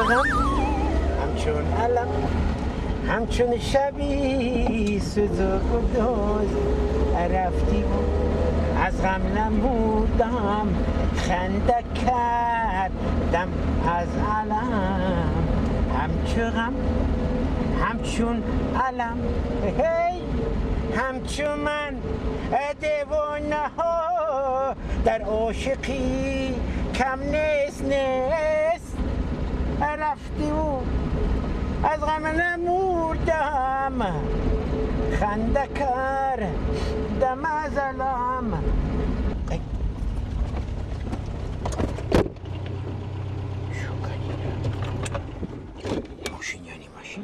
غم همچون علم همچون شبی سوز و گداز رفتی و از غم نمودم خنده کردم از علم همچو غم همچون علم هی همچون من دیوانه ها در عاشقی کم نیست نیست رفتی و از غم نمردم خنده کردم از علم. ماشین یعنی ماشین.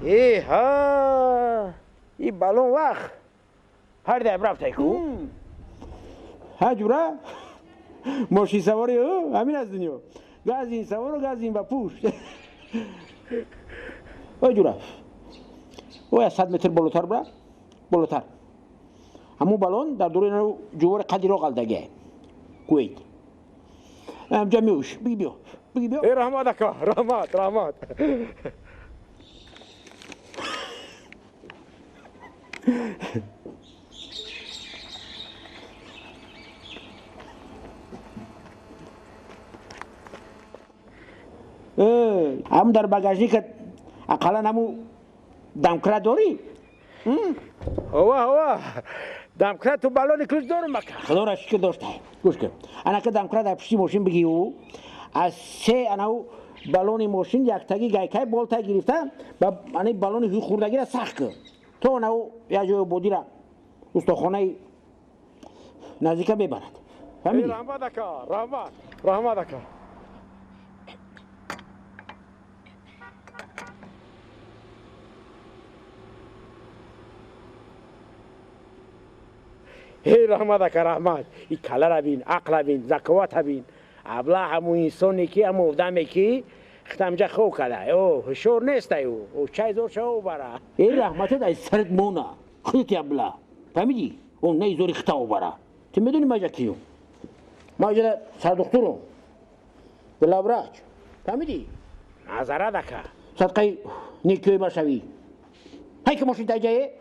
ای ها ای بالون وقت هر دم رفت کو ها جورا ماشین سواری او همین از دنیا گاز این سوار و گاز این با پوش. او جورا او از 100 متر بالاتر برا بالاتر همون بالون در دور جوار قدی رو قلدگه کویت هم جمیوش بگی بیا بگی بیا. ای رحمت اکا رحمت رحمت. هم در باگاژنیک اقلا همو دمکره داری؟ هوا هوا دمکره تو بالون کلوچ دارم مکه. خدا را شکر داشته. گوش کن انا که دمکره در پشتی ماشین بگی او از سه انا بالون ماشین یک تگی گایکای بالتا گرفته و انا بالون هی خوردگی را سخت کن تو انا یا جای بودی را استخوانه نزدیک ببرد. فهمیدی؟ رحمت اکا رحمت رحمت اکا. ای رحمت اکا رحمت. ای کله را بین عقل بین زکوات بین ابلا همون انسانی که همون آدمی که ختمجا خو کرده او هشور نیست او او چای زور شو برا. ای رحمتت از سرت مونا خودت ابلا فهمیدی؟ اون نه زوری خطا برا. تو میدونی ما کیو؟ ما جا سردخترم گلابراج فهمیدی؟ نظره دکا صدقه نیکوی باشوی. هی که ماشین تجایه.